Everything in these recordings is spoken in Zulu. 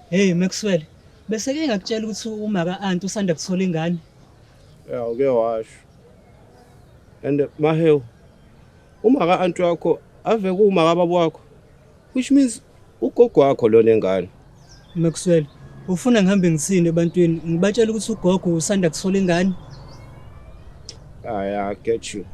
Hey Maxwell, bese ke ngakutshela ukuthi uma ka aunt usanda kuthola ingane. Yeah, uke washo. And Mahewu, uma ka aunt wakho ave kuma ka baba wakho, which means ugogo wakho lo nengane. Maxwell, ufuna ngihambe ngithini ebantwini? Ngibatshela ukuthi ugogo usanda kuthola ingane. Ah, yeah, I get you.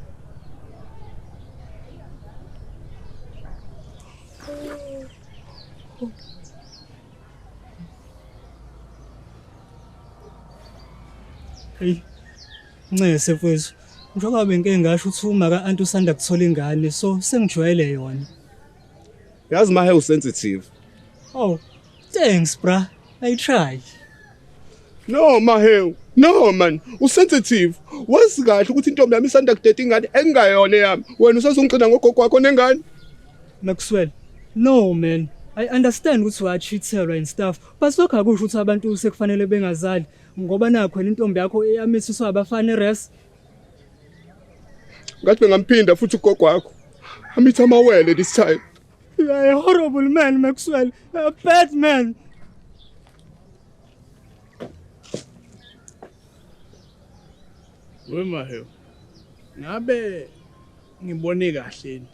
Hey. Ncese mfowethu. Njengoba bengike ngasho ukuthi uma ka anti usanda kuthola ingane so sengijwayele yona. Yazi mahe usensitive. Oh, thanks bra. I try. No Mahewu, no man, usensitive. Wazi kahle ukuthi intombi yami isanda kudeda ingane engayona eyami. Wena usazongigcina ngogogo wakho nengane. Maxwell, no man. I understand ukuthi wacheatelwa and stuff, but lokho akusho ukuthi abantu sekufanele bengazali ngoba nakho wena intombi yakho eyamithiswa abafana eres. Ngathi bengamphinda futhi ugogo wakho. Amithe amawele this time. You are a horrible man, Maxwell. A bad man. We Mahewu. Ngabe ngibone kahle yini?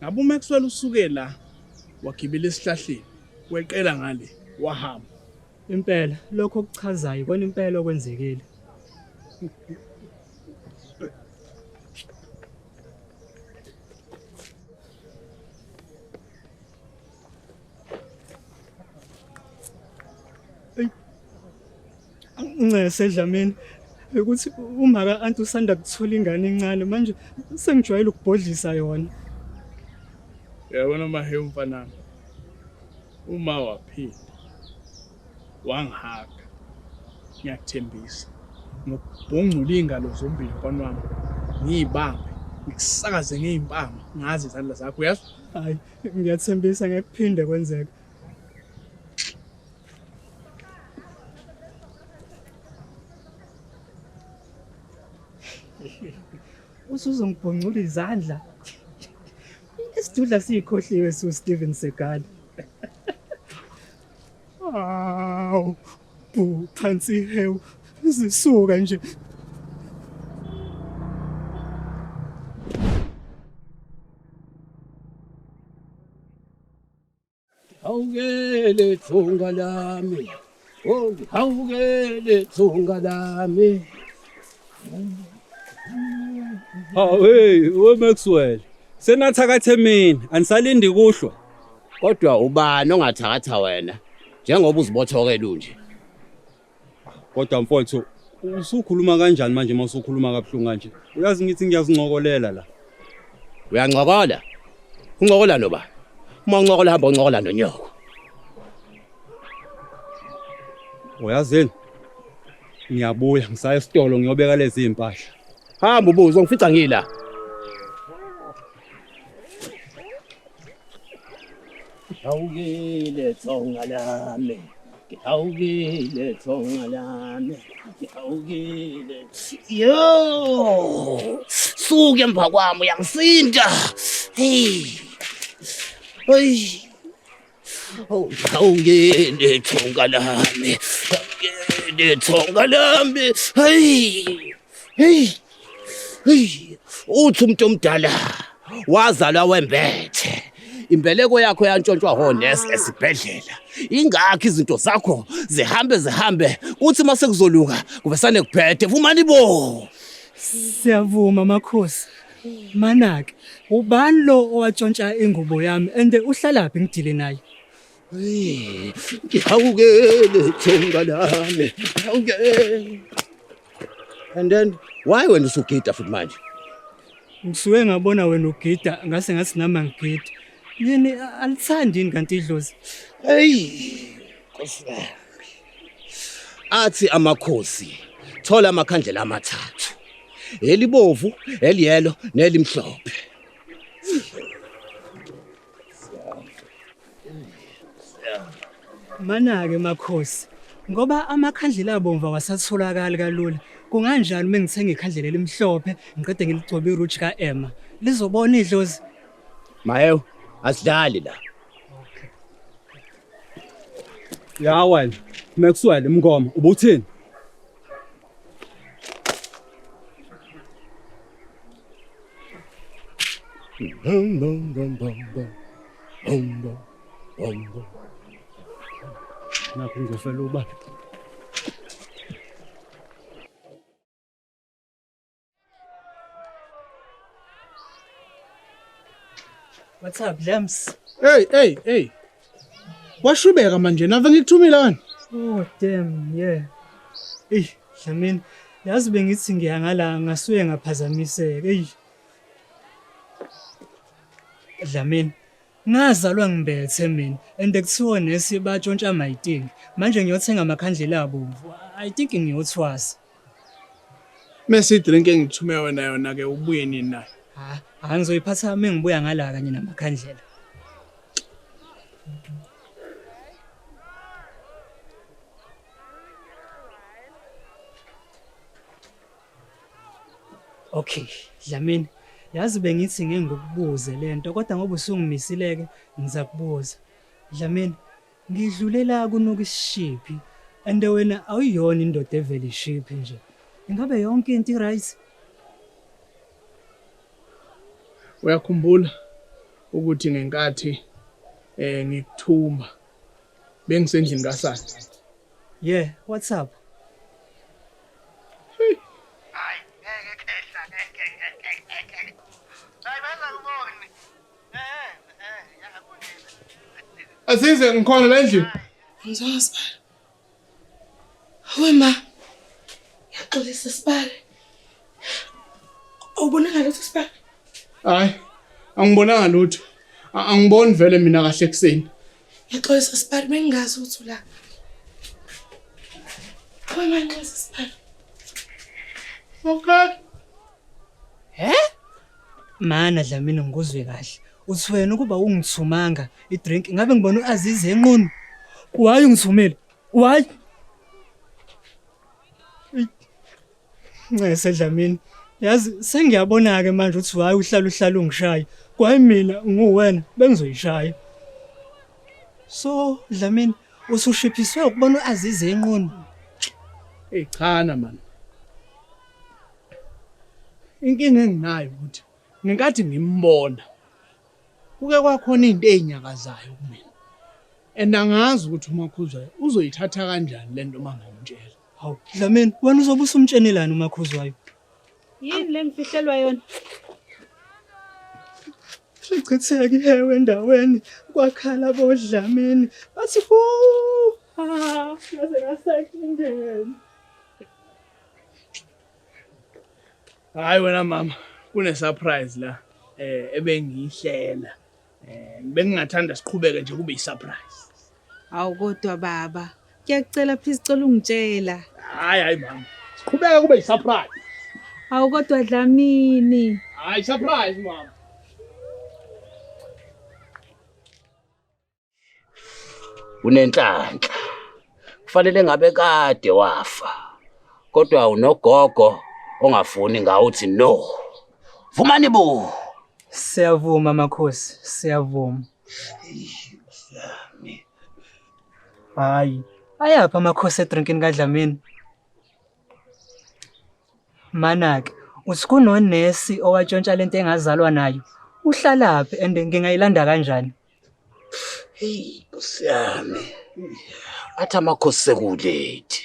Ngabe uMaxwell usuke la wagibela esihlahleni weqela ngale wahamba. Impela lokho okuchazayo ikona impela okwenzekile. Ncese Dlamini ukuthi uma ka anti usanda kuthola ingane encane manje sengijwayele ukubhodlisa yona. Uyabona Mahewu mfanami. Uma waphinda wangihaga ngiyakuthembisa ngokubhongcula iy'ngalo zombili mfana wami ngiyibambe ngikusakaze ngey'mpama ngazi izandla zakho uyazwa? Hayi ngiyathembisa ngeke kuphinde kwenzeke. Usuzongibhongcula izandla. Isidudla siyikhohliwe su Steven Seagal. Aw, bu phansi hewu zisuka nje. Hawukele thunga lami. Oh, hawukele thunga lami. Hawu hey, we Maxwell. Senathakathe mina, anisalindi kuhlwa. Kodwa ubani ongathakatha wena njengoba uzibothokela unje? Kodwa mfowethu usukhuluma kanjani manje uma usukhuluma kabuhlungu kanje? Uyazi ngithi ngiyazincokolela la. Uyancokola? Uncokola noba? Uma uncokola hamba uncokola nonyoko. Uyazini? Ngiyabuya ngisaya esitolo ngiyobeka lezi impahla. Hamba ubuze ngifica ngila. Ngihawukile thonga lami. Ngihawukile thonga lami. Ngihawukile. Yo! Suke emva kwami uyangisinda. Hey. Hey. Oh, ngihawukile thonga lami. Ngihawukile thonga lami. Hey. Hey. Hey. Uthi umuntu omdala wazalwa wembethe. Imbeleko yakho yantshontshwa honesi esibhedlela. Ingakho izinto zakho zihambe zihambe kuthi mase kuzoluka kuvesane kubhede. Vumani bo. Siyavuma makhosi. Manake, ubani lo owatshontsha ingubo yami and uhlalaphi ngidile naye? Hey, ngihawukele thonga lami. Ngihawukele. And then why wena usugida futhi manje? Ngisuke ngabona wena ugida ngase ngathi nami angigidi. Yini alithandi yini kanti idlozi? Hey, Nkosi yami. Athi amakhosi thola amakhandlela amathathu. Elibovu, eliyelo nelimhlophe. Mana-ke makhosi, ngoba amakhandlela abomvu awasatholakali kalula. Kunganjani uma ngithenga ikhandlela elimhlophe ngiqede ngiligcobe iruji ka-Emma? Lizobona idlozi. Mayew, asidlali la. Ya wena, Maxwell Mngoma, ubuthini? Nakho ngizofela ubaba. What's up, Lems? Hey, hey, hey. Washubeka manje nave ngikuthumile wena. Oh damn, yeah. Ey, Dlamini, yazi bengithi ngiya ngala ngasuye ngaphazamiseka. Ey. Dlamini, ngazalwa ngibethe mina and kuthiwa nesi batshontsha mayitingi. Manje ngiyothenga amakhandlela abomvu. I think ngiyothwasa. Mese idrink engithume wena yona ke ubuye nini nayo? Ha, ha ngizoyiphatha uma ngibuya ngala kanye namakhandlela. Okay, Dlamini, yazi bengithi ngeke ngikubuze lento kodwa ngoba usungimisile-ke ngizakubuza. Dlamini, Ngidlule la kunuka isishiphi and wena awuyona indoda evela ishiphi nje. Ingabe yonke into i-right? Uyakhumbula ukuthi ngenkathi eh ngikuthuma bengisendlini kaSani. Yeah, what's up? Azize ngikhona la endlini. Ngizwa sibali. Hawe ma. Ngiyaxolisa sibali. Awubonanga lutho sibali? Hayi. Angibonanga lutho. Angiboni vele mina kahle ekuseni. Ngiyaxolisa sibali bengingazi ukuthi ula. Hawe ma nxese sibali. Okay. He? Mana Dlamini ngikuzwe kahle. Uthi wena ukuba ungithumanga idrink ngabe ngibona uAzize enqunu. Why ungithumile? Why? Ncese Dlamini. Yazi sengiyabona ke manje ukuthi why uhlala uhlala ungishaya. Kwayi mina nguwena bengizoyishaya. So Dlamini usushiphiswe ukubona uAzize enqunu. Hey chana man. Inkinga enginayo ukuthi ngenkathi ngimbona kuke kwakhona into ezinyakazayo kumina. And angazi ukuthi uMakhuzwayo uzoyithatha kanjani lento uma ngimtshela. Hawu Dlamini wena uzobe usumtshenelani uMakhuzwayo? Yini le ngifihlelwa yona? Sichitheke ihewe endaweni kwakhala bodlamini bathi hu ha ngaze ngasenkingeni. Hayi wena mama, kune surprise la eh ebengiyihlela. Eh bengingathanda siqhubeke nje kube yisurprise. Awu kodwa baba, ngiyakucela please cela ungitshela. Hayi hayi mama. Siqhubeke kube yisurprise. Awu kodwa Dlamini. Hayi surprise mama. Unenhlanhla. Kufanele ngabe kade wafa. Kodwa unogogo ongafuni ngawuthi no. Vumani bo. Siyavuma makhosi, siyavuma. Hayi, ayaphi amakhosi edrinkini kaDlamini? Mana-ke, uthi kunonesi owatshontsha lento engazalwa nayo. Uhlalaphi and ngingayilanda kanjani? Hey, Nkosi yami. Athi amakhosi sekulate.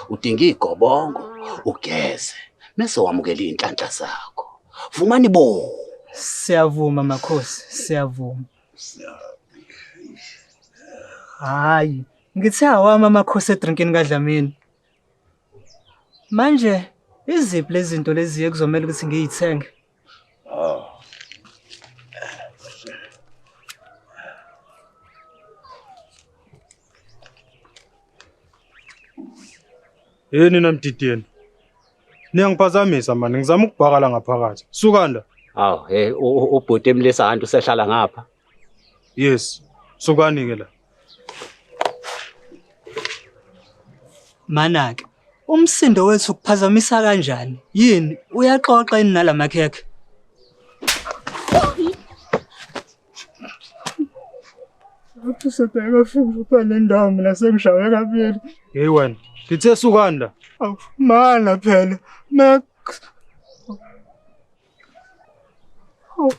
Udinga igobongo, ugeze, mese wamukela izinhlanhla zakho. Vumani bo. Siyavuma makhosi, siyavuma. Hayi, ngithe awami amakhosi edrinkini kaDlamini. Manje iziphi lezi zinto lezi ekuzomela ukuthi ngiyithenge? Yini namdidiyeni? Niyangiphazamisa mani, ngizama ukubhakala ngaphakathi. Sukani la. Awu, hey, ubhuti emlisa kanti usehlala ngapha. Yes. Sukani ke la. Mana-ke, umsindo wethu ukuphazamisa kanjani? Yini, uyaxoxa yini nalamakhekhe? Lapho sebheka fika le ndawo mina sengishawe kabili. Hey wena, ngithe sukani la. Awu mana phela. Max. Awu.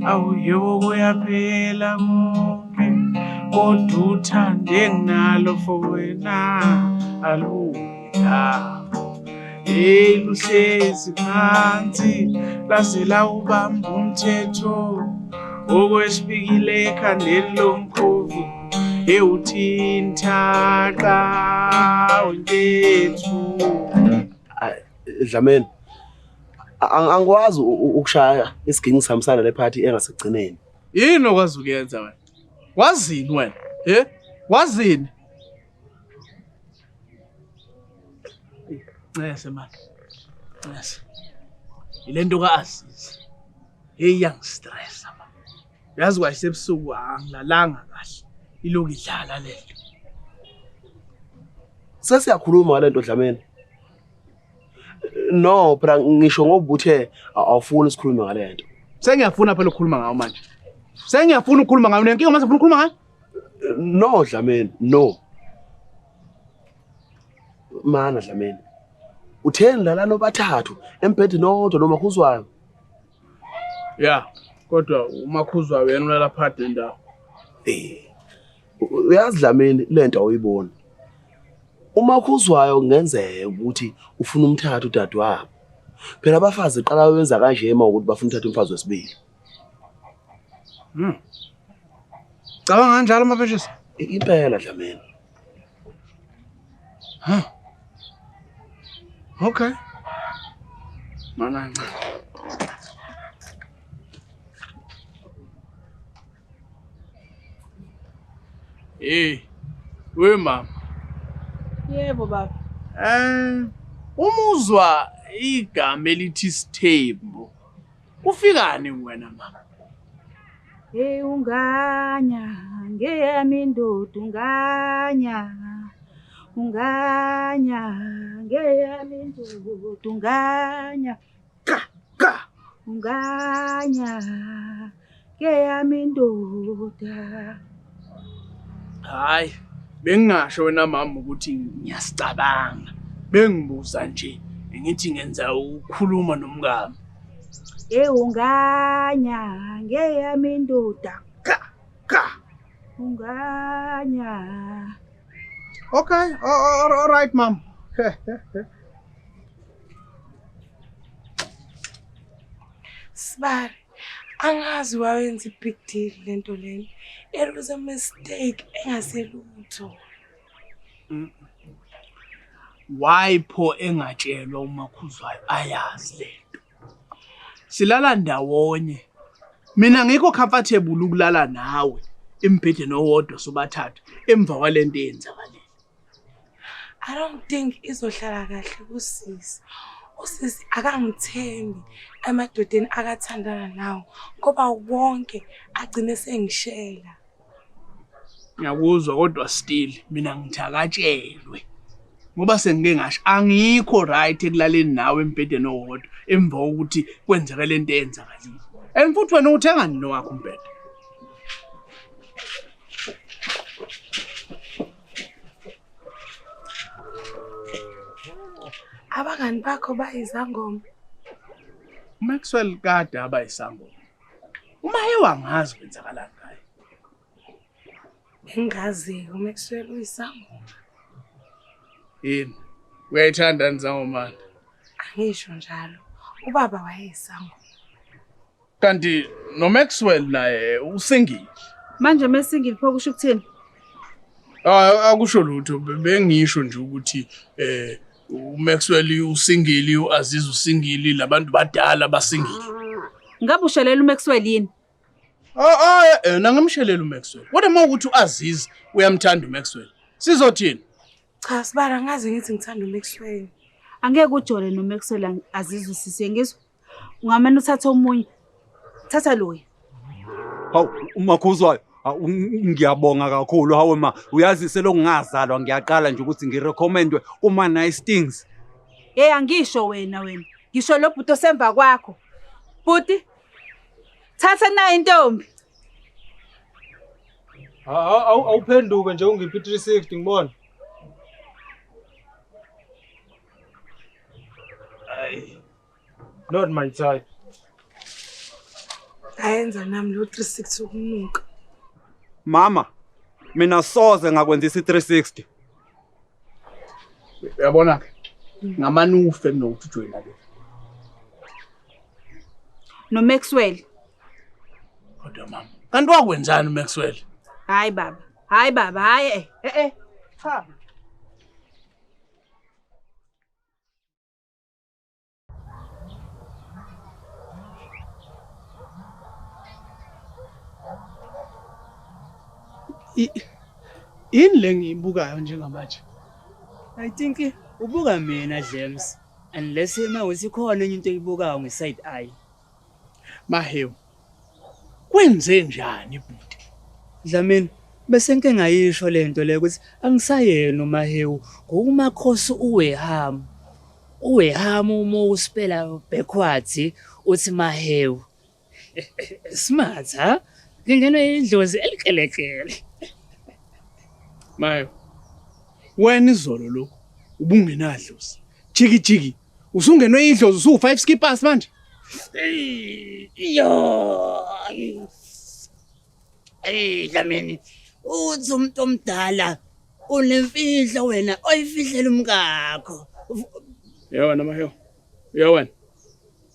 Awu yebo kuyaphela konke kodwa uthando enginalo for wena aluyi ndawo. Hey luhlezi phansi laze lawubamba umthetho okwesifikile ekhandeni lomkhovu ewuthinta qa wentethu. Dlamini, angikwazi ukushaya isiginci sihambisana le phathi engasekugcineni. Yini okwazi ukuyenza wena? Wazini wena? Eh? Wazini? Ncese man. Ncese. Ilento kaAziz. Hey yangistressa man. Uyazi kwayisebusuku angilalanga kahle. Iloku idlala lento. Sesiyakhuluma ngalento Dlamini. No, phela ngisho ngoba uthe awufuni sikhulume ngalento. Sengiyafuna phela ukukhuluma ngawo manje. Sengiyafuna ukukhuluma ngayo nenkinga mase ufuna ukukhuluma ngayo? No Dlamini, no. Mana Dlamini. Utheni lala nobathathu embhedeni owodwa noma khuzwayo? Ya, kodwa uMakhuzwayo yena ulala phakathi nendawo. Eh. Uyazi Dlamini lento awuyiboni. UMakhuzwayo kungenzeka ukuthi ufuna umthatha udadewabo. Phela abafazi qala benza kanje uma ukuthi bafuna uthatha umfazi wesibili. Cabanga kanjalo Mapeshisa? Impela Dlamini. Huh. Okay. Mana nca. Hey, we mama. Yebo baba. Umuzwa igama elithi Sithembu. Ufikani wena mama? Hey unganya ngeyami indoda unganya. Unganya ngeyami indoda unganya. Ka ka unganya ngeyami indoda. Hayi, bengingasho wena mama ukuthi ngiyasicabanga. Bengibuza nje ngithi ngenza ukukhuluma nomkami. Hey unganya ngeyami indoda. Ka ka unganya. Okay, all right mom. Sibari, angazi wayenza big deal lento lena. It was a mistake engaselutho. Why pho engatshelwa uMakhuzwayo ayazi lento? Silala ndawonye. Mina ngikho comfortable ukulala nawe embhedeni owodwa sobathathu emva kwalento eyenzakalile. I don't think izohlala kahle kusisi. Usisi akangithembi emadodeni akathandana nawo ngoba wonke agcine sengishela. Ngiyakuzwa kodwa still mina ngithi akatshelwe. Ngoba sengike ngasho angikho right ekulaleni nawe embhedeni owodwa emva kokuthi kwenzeke lento eyenzakalile. And futhi wena uthenga nini wakho umbhede? Abangani bakho bayizangoma. Maxwell kade abayisangoma. Uma ewangazi kwenzakalani ngaye. Bengazi uMaxwell uyisangoma. Yini? Uyayithanda nizangoma? Angisho njalo. Ubaba wayeyisangoma. Kanti noMaxwell naye usingile. Manje mesingile pho kusho ukuthini? Ah, akusho lutho, bengisho nje ukuthi uMaxwell usingile, uAziz usingile, labantu badala basingile. Ngabe ushelela uMaxwell yini? Ah, nangimshelela uMaxwell. Kodwa uma ukuthi uAziz uyamthanda uMaxwell, sizothini? Cha Sibara, ngaze ngithi ngithanda uMaxwell. Angeke ujole noMaxwell Aziz usisi, ngizwa. Ungamane uthathe omunye. Thatha loya. Hawu uMakhuzwayo, ngiyabonga kakhulu hawe ma. Uyazi selokhu ngazalwa ngiyaqala nje ukuthi ngirecommendwe kuma nice things. Hey angisho wena. Ngisho lo bhuti osemva kwakho. Bhuti, thatha nayo intombi. Awuphenduke nje ungiphi 360 ngibona. Ay. Not my type. Ayenza nami lo 360 ukunuka. Mama, mina soze ngakwenzisa i360. Uyabona ke? Ngamanufe kunokuthi ujoyina ke. No Maxwell. Kodwa mama, kanti wakwenzani uMaxwell? Hayi baba. Hayi baba, hayi eh. Cha. Yini le ngiyibukayo njengamanje? I think ubuka mina James, unless mawuthi khona enye into oyibukayo nge-side eye. Mahewu, kwenze njani bhuti? Dlamini, bese ngike ngayisho lento le ukuthi angisayena uMahewu, ngokumakhosi uwehamu. Uwehamu uma uspela backwards uthi Mahewu. Smart, ha? Ngingenwe idlozi elikelekele. Mahewu, wena izolo lokhu ubungenadlozi. Jiki jiki, usungenwe idlozi usu5 skippers manje. Yo. Hey Dlamini, uthi umuntu omdala unemfihlo wena oyifihlela umkakho. Yebo wena Mahewu. Yebo wena.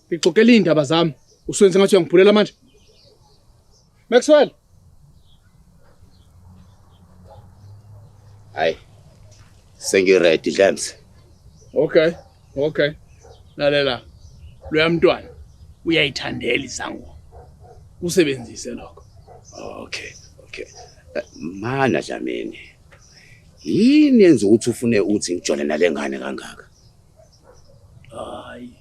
Ngixoxela indaba zami. Usuwenza ngathi uyangiphulela manje. Maxwell. Hayi. Sengi ready James. Okay. Okay. Lalela. Loya mntwana uyayithandela izangoma. Usebenzise lokho. Okay, okay. Mana Dlamini. Yini yenza ukuthi ufune uthi ngijole nalengane kangaka? Hayi.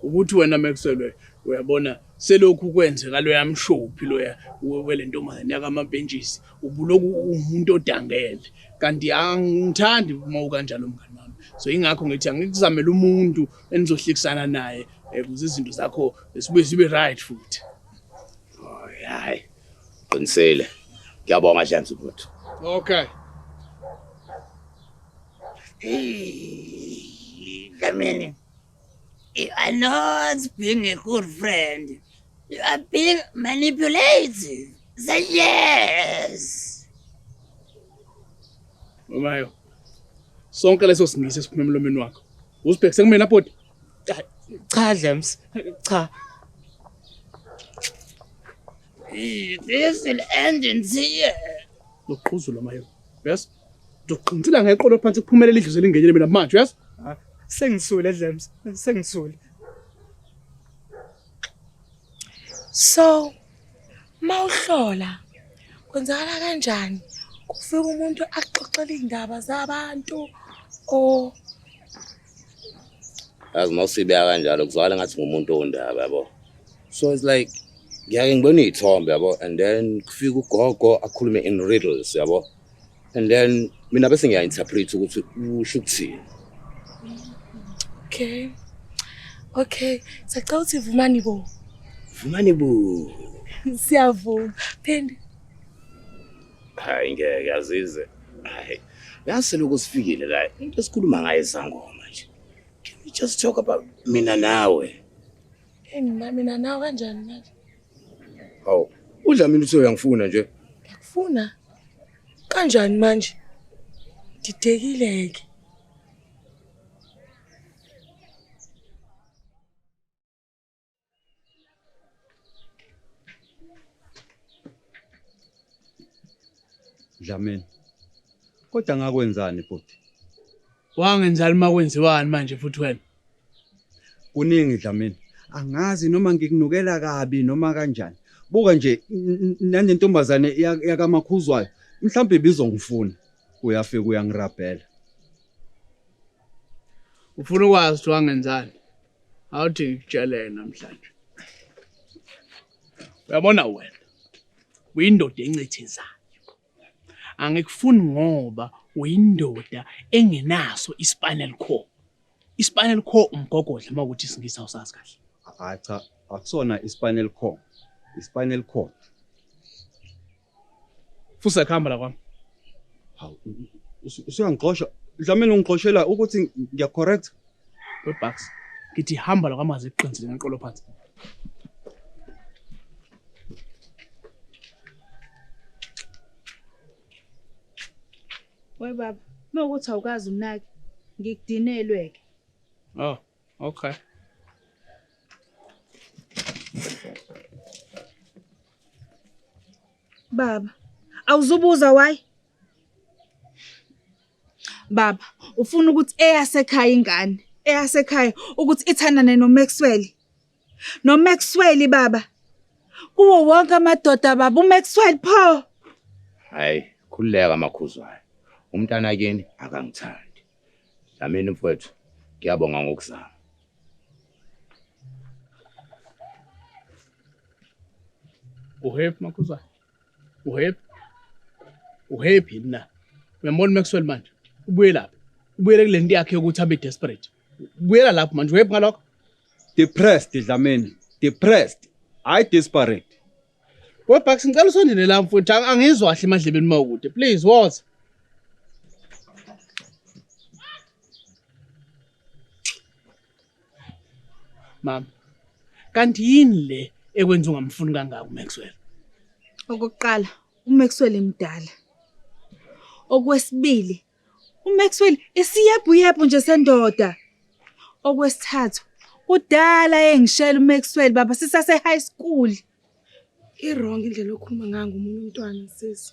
Ukuthi wena Maxwell uyabona selokhu kwenzeka loya mshophi loya welentombazane yakamabenjisi ubuloku umuntu odangele kanti angithandi uma ukanjalo mngani wami. So ingakho ngithi angikuzamele umuntu enizohlikisana naye ukuze izinto zakho sibuye sibe right futhi. Oh hayi. Qinisele. Ngiyabonga James bhuti. Okay. Dlamini, you are not being a good friend. You are being manipulative. Say yes. Mayo. Sonke leso singisi esiphuma emlomeni wakho. Uzibhekise kumina bhuti. Cha James, cha. This will end in tears. Loqhuzula Mayo. Yes? Ngizoqinisela ngeqolo phansi kuphumelela idlozi elingenile mina manje, yes? Sengisule James, sengisule. So, mawuhlola kwenzakala kanjani? Kufika umuntu axoxela indaba zabantu o Yazi mawusibeka kanjalo kuzwakala ngathi ngumuntu ondaba yabo. So it's like ngiyake ngibone iy'thombe yabo, and then kufika ugogo akhulume in riddles yabo. And then mina bese ngiya-interpret ukuthi usho ukuthini. Okay. Okay, sacela ukuthi vumani bo. Vumani bo. Siyavuma. Phindi. Hayi ngeke azize. Hayi. Uyazi selokhu sifikile la into esikhuluma ngayo izangoma nje. Can we just talk about mina nawe? Mina nawe kanjani manje? Hawu, uDlamini uthe uyangifuna nje. Ngiyakufuna. Kanjani manje? Didekile ke. Dlamini. Kodwa ngakwenzani bhuti? Wangenzani makwenziwani manje futhi wena? Kuningi Dlamini. Angazi noma ngikunukela kabi noma kanjani. Buka nje nanentombazane yakamakhuzwayo mhlawumbe ibizongifuna. Uyafika uyangirabhela. Ufuna ukwazi ukuthi wangenzani? Awuthi ngikutshele namhlanje. Uyabona wena? uyindoda encethezayo. Angikufuni ngoba uyindoda engenaso i-spinal cord. I-spinal cord umgogodla uma ukuthi isingisi awusazi kahle. Hayi cha, akusona i-spinal cord. I-spinal cord. Fusa khamba la kwami. Hawu, usuyangixosha. Dlamini ungixoshela ukuthi ngiya correct. We Bucks. Ngithi hamba la kwamazi eqinisile ngeqolo phansi. We baba, mawukuthi awukazi unaki, ngikudinelwe ke. Oh, okay. Baba, awuzubuza why? Baba, ufuna ukuthi eyasekhaya ingane, eyasekhaya ukuthi ithandane noMaxwell. NoMaxwell baba. Kuwo wonke amadoda baba, uMaxwell pho. Hayi, khululeka Makhuzwayo. Umntana kini akangithandi. Dlamini mfowethu, ngiyabonga ngokuzama. Uhappy Makhuzwayo? Uhappy? Uhappy na? Uyambona Maxwell manje? Ubuye lapha. Ubuyele kule nto yakhe yokuthi abe desperate. Ubuyela lapho manje, uhappy ngalokho? Depressed Dlamini, depressed. I desperate. We Bucks, ngicela usondele la mfowethu, angizwa kahle emadlebeni mawukude. Please, woza. Mama, kanti yini le ekwenza ungamfuni kangaka uMaxwell? Okokuqala, uMaxwell emdala. Okwesibili, uMaxwell isiyebhu nje sendoda. Okwesithathu, kudala engishela uMaxwell baba sisase high school. I-wrong indlela okhuluma ngayo ngomunye umntwana sisi.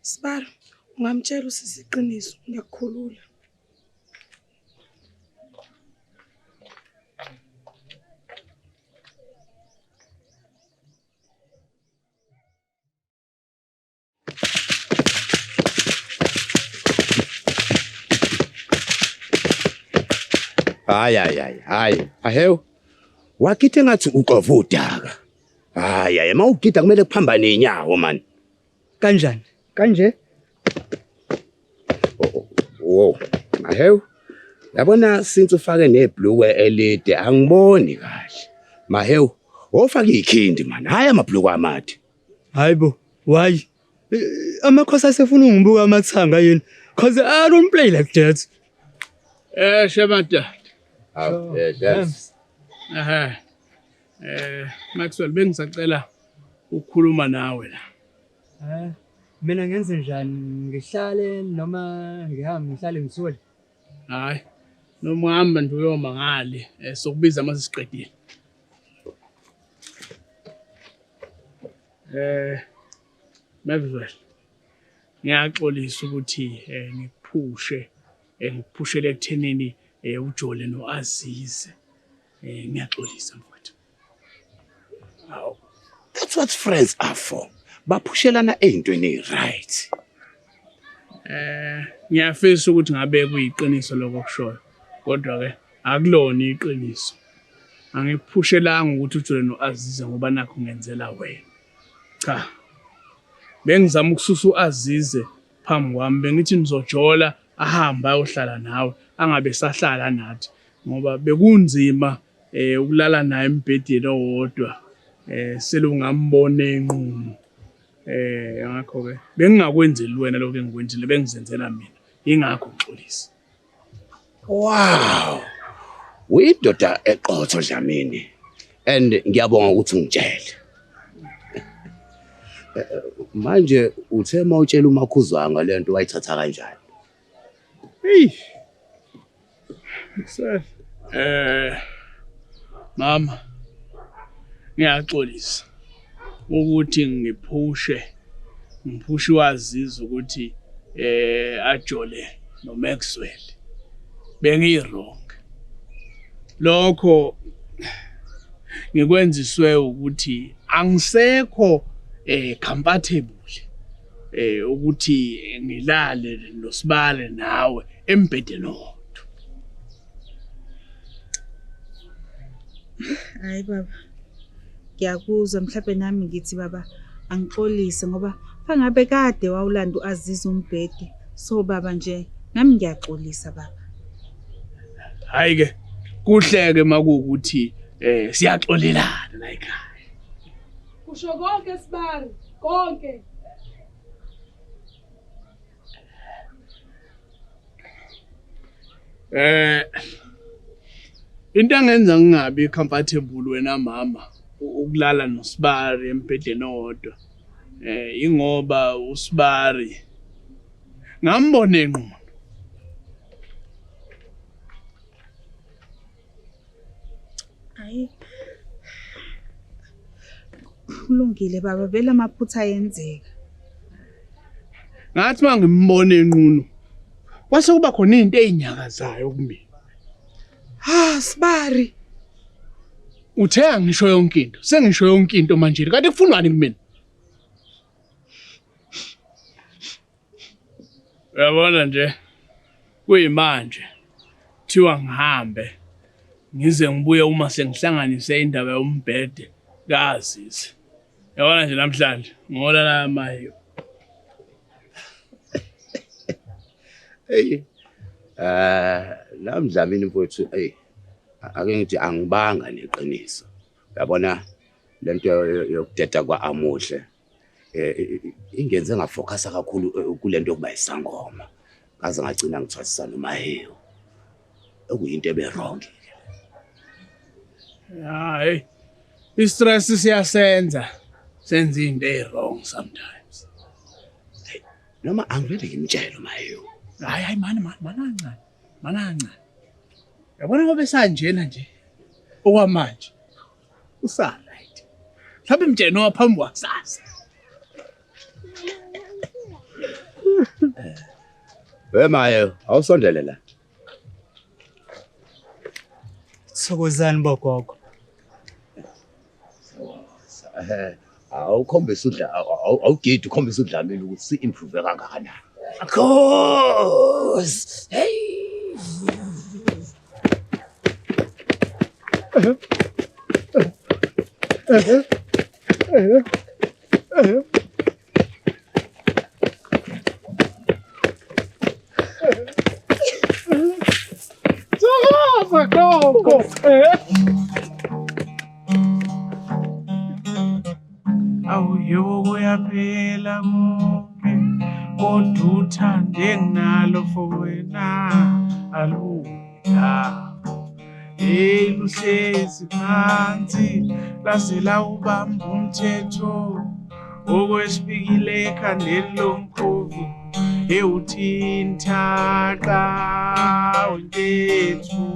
Sibalo, ungamtshela usisi iqiniso, ngiyakukhulula. Hayi hayi hayi hayi. Ahew. Wakithe ngathi uxova udaka. Hayi hayi, mawugida kumele kuphambane inyawo man. Kanjani? Kanje? Wo. Ahew. Yabona since ufake nebhlukwe elide angiboni kahle. Mahew, ofake ikhindi man. Hayi amabhlukwe amade. Hayibo, why? Amakhosi asefuna ungibuka amathanga yini? Cause I don't play like that. Shemada. Hawu, yes. Ehhe. Maxwell, bengisacela ukukhuluma nawe la. Mina ngenze njani? Ngihlale noma ngihambe ngihlale ngithule? Hayi. Noma uhamba nje uyoma ngale, sokubiza mase siqedile. Maxwell, ngiyaxolisa ukuthi ngikuphushe, ngikuphushele ekuthenini ujole noAzize. Ngiyaxolisa mfowethu. That's what friends are for. Baphushelana ey'ntweni right. Ngiyafisa ukuthi ngabe kuyiqiniso lokho okushoyo. Kodwa ke akulona iqiniso. Angikuphushelanga ukuthi ujole noAzize ngoba nakho ngenzela wena. Cha. Bengizama ukususa uAzize phambi kwami, bengithi nizojola ahambe ayohlala nawe, angabe sahlala nathi ngoba bekunzima ukulala naye embhedeni owodwa. Selungambona enqunu. Ngakho ke bengingakwenzeli wena lokho engikwenzile, bengizenzela mina. Ingakho ngixolisa. Wow. Uyindoda eqotho Dlamini. And ngiyabonga ukuthi ungitshele. Manje uthe mawutshela uMakhuzwayo ngale nto wayithatha kanjani? Hey. Sir. Mama, ngiyaxolisa ukuthi ngiphushe waziza ukuthi ajole noMaxwell. Bengiyi wrong. Lokho ngikwenziswe ukuthi angisekho comfortable ukuthi ngilale noSibale nawe embhedeni owodwa. Hayi baba, ngiyakuzwa. Mhlawumbe nami ngithi baba Angixolise ngoba fangabe kade wawulanda uAziza umbhede. So baba nje nami ngiyaxolisa baba. Hayi ke kuhleke makuwukuthi siyaxolelana la ekhaya. Kusho konke sibari, konke. Into engenza ngingabi comfortable wena mama ukulala noSibari embhedeni owodwa. Ingoba uSibari ngambona enqunu. Hayi. Kulungile baba, vele amaphutha ayenzeka. Ngathi mangimbona enqunu kwase kuba khona into ezinyakazayo kumina. Ha, Sibari. Uthe angisho yonke into. Sengisho yonke into manje. Kanti kufunwani kumina? Uyabona nje kuyimanje kuthiwa ngihambe ngize ngibuye uma sengihlanganise indaba yombhede kaAzizi. Yabona nje namhlanje ngolala amayo. Hey. Namdlamini mfowethu, hey, ake ngithi angibanga neqiniso. Uyabona lento yokudeda kwaAmuhle ingenze ngafocusa kakhulu kulento yokuba isangoma. Ngaze ngagcina ngithwasisa noMahewu. Okuyinto ebe wrong ke. Hayi. I-stress siyasenza. Senza into e-wrong sometimes. Noma angivele ngimtshele uMahewu. Hayi hayi mani mani manancane. Manancane. Yabona ngoba esanjena nje okwamanje usa right. Mhlawumbe mtshene waphambi kwakusasa. We Mahewu, awusondele la. Thokozani bogogo. Awukhombisa udla awugidi ukhombisa uDlamini ukuthi si-improve kangakanani. Cause hey. Thokoza gogo. Awu yebo kuyaphela konke kodwa uthando enginalo for wena alula. Hey luhlezi phansi laze lawubamba umthetho okwesifikile ekhandeni lomkhovu ewuthinta qa wentethu.